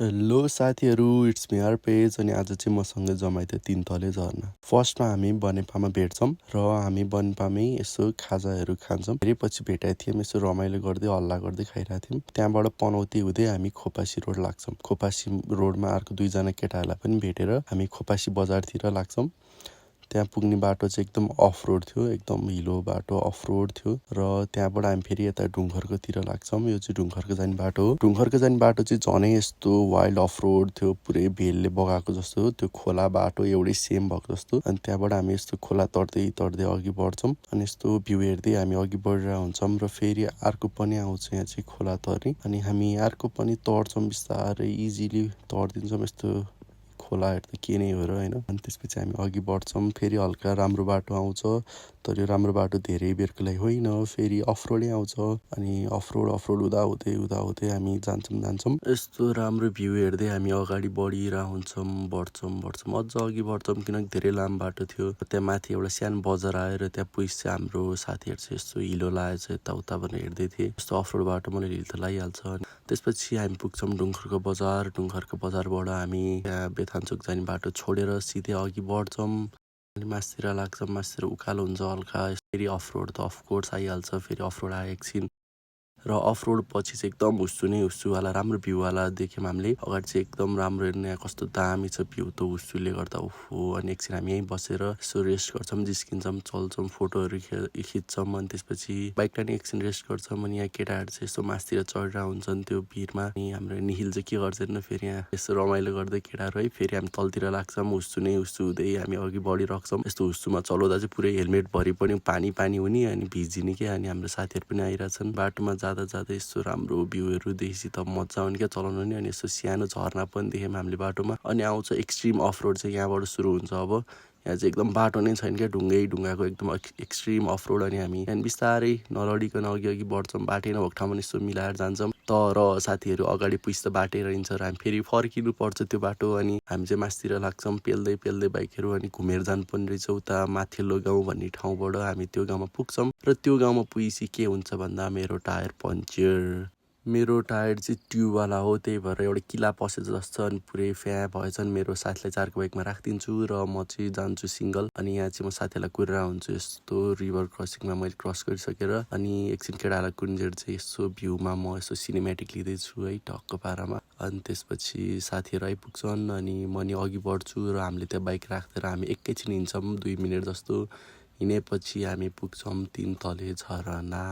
Hello साथीहरू, it's me अर्पेज अनि आज चाहिँ मसँग जमाइ थियो 3 तले झर्ना। फर्स्टमा हामी बनेपामा भेट्छौँ र हामी बनेपामै यसो खाजाहरू खान्छौँ। फेरि पछि भेटाएको थियौँ, यसो रमाइलो गर्दै हल्ला गर्दै खाइरहेको थियौँ। त्यहाँबाट पनौती हुँदै हामी खोपासी रोड लाग्छौँ। खोपासी रोडमा अर्को 2 जना केटाहरूलाई पनि भेटेर हामी खोपासी बजारतिर लाग्छौँ। त्यहाँ पुग्ने बाटो चाहिँ एकदम अफ रोड थियो, एकदम हिलो बाटो अफ रोड थियो र त्यहाँबाट हामी फेरि यता ढुङ्खर्कोतिर लाग्छौँ। यो चाहिँ ढुङ्खर्को जाने बाटो हो। ढुङ्खर्को जाने बाटो चाहिँ झनै यस्तो वाइल्ड अफ रोड थियो, पुरै भेलले बगाएको जस्तो, त्यो खोला बाटो एउटै सेम भएको जस्तो। अनि त्यहाँबाट हामी यस्तो खोला तर्दै तर्दै अघि बढ्छौँ अनि यस्तो भ्यू हेर्दै हामी अघि बढिरहेको हुन्छौँ र फेरि अर्को पनि आउँछ यहाँ चाहिँ खोला तर्ने। अनि हामी अर्को पनि तर्छौँ, बिस्तारै इजिली तर्दिन्छौँ। यस्तो खोलाहरू त के नै हो र होइन। अनि त्यसपछि हामी अघि बढ्छौँ, फेरि हल्का राम्रो बाटो आउँछ, तर यो राम्रो बाटो धेरै बेरको लागि होइन, फेरि अफरोडै आउँछ। अनि अफरोड हुँदै हामी जान्छौँ। यस्तो राम्रो भ्यू हेर्दै हामी अगाडि बढ्छौँ, अझ अघि बढ्छौँ, किनकि धेरै लामो बाटो थियो। त्यहाँ माथि एउटा सानो बजार आएर त्यहाँ पुइस चाहिँ हाम्रो साथीहरू चाहिँ यस्तो हिलो लाएछ यताउता भनेर हेर्दै थिए। यस्तो अफरोड बाटो मलाई हिल त लगाइहाल्छ। त्यसपछि हामी पुग्छौँ ढुङ्खरको बजार। ढुङ्खरको बजारबाट हामी त्यहाँ बेथानचोक जाने बाटो छोडेर सिधै अघि बढ्छौँ अनि मासतिर लाग्छौँ। मासतिर उकालो हुन्छ हल्का, फेरि अफरोड त अफकोर्स आइहाल्छ। फेरि अफरोड आयो एकछिन र अफरोड पछि चाहिँ एकदम हुस्सुवाला राम्रो भ्यूवाला देख्यौँ हामीले। अगाडि चाहिँ एकदम राम्रो हेर्ने कस्तो दामी छ भ्यू त हुस्सुले गर्दा ओहो। अनि एकछिन हामी यहीँ बसेर यसो रेस्ट गर्छौँ, जिस्किन्छौँ, चल्छौँ, फोटोहरू खिच्छौँ। अनि त्यसपछि बाइकलाई नि एकछिन रेस्ट गर्छौँ। अनि यहाँ केटाहरू चाहिँ यस्तो मासतिर चढिरहेको हुन्छन् त्यो भिरमा। अनि हाम्रो निहिल चाहिँ के गर्छ हेर्नु, फेरि यहाँ यसो रमाइलो गर्दै केटाहरू है। फेरि हामी तलतिर लाग्छौँ, हुस्सु हुँदै हामी अघि बढिरहेको छौँ। यस्तो हुस्सुमा चलाउँदा चाहिँ पुरै हेलमेटभरि पनि पानी हुने अनि भिजिने क्या। अनि हाम्रो साथीहरू पनि आइरहेछन्। बाटोमा जाँदा यस्तो राम्रो भ्यूहरू देखेपछि त मजा आउने क्या चलाउनु नि। अनि यस्तो सानो झर्ना पनि देख्यौँ हामीले बाटोमा। अनि आउँछ एक्सट्रिम अफरोड चाहिँ यहाँबाट सुरु हुन्छ। अब यहाँ चाहिँ एकदम बाटो नै छैन क्या, ढुङ्गाको एकदम एक्सट्रिम अफरोड। अनि हामी यहाँ बिस्तारै नलडिकन अघि बढ्छौँ। बाटै नभएको ठाउँमा यस्तो मिलाएर जान्छौँ। तर साथीहरू अगाडि पुइस त बाटै रहन्छ र हामी फेरि फर्किनु पर्छ त्यो बाटो। अनि हामी चाहिँ मासतिर लाग्छौँ पेल्दै बाइकहरू। अनि घुमेर जानु पनि रहेछ उता माथिल्लो गाउँ भन्ने ठाउँबाट हामी त्यो गाउँमा पुग्छौँ। र त्यो गाउँमा पुगेपछि के हुन्छ भन्दा मेरो टायर पङ्चर। मेरो टायर चाहिँ ट्युबवाला हो, त्यही भएर एउटा किला पसेछ जस्तो अनि पुरै फ्या भएछन्। मेरो साथीलाई चाहिँ अर्को बाइकमा राखिदिन्छु र म चाहिँ जान्छु सिङ्गल। अनि यहाँ चाहिँ म साथीहरूलाई कुरेर हुन्छु यस्तो रिभर क्रसिङमा मैले क्रस गरिसकेर। अनि एकछिन केटाहरूलाई कुन्जेर चाहिँ यसो भ्यूमा म यसो सिनेमेटिक लिँदैछु है टक्क पारामा। अनि त्यसपछि साथीहरू आइपुग्छन् अनि म नि अघि बढ्छु र हामीले त्यहाँ बाइक राखेर हामी एकैछिन हिँड्छौँ, 2 मिनट जस्तो। हिँडेपछि हामी पुग्छौँ 3 तले झरना।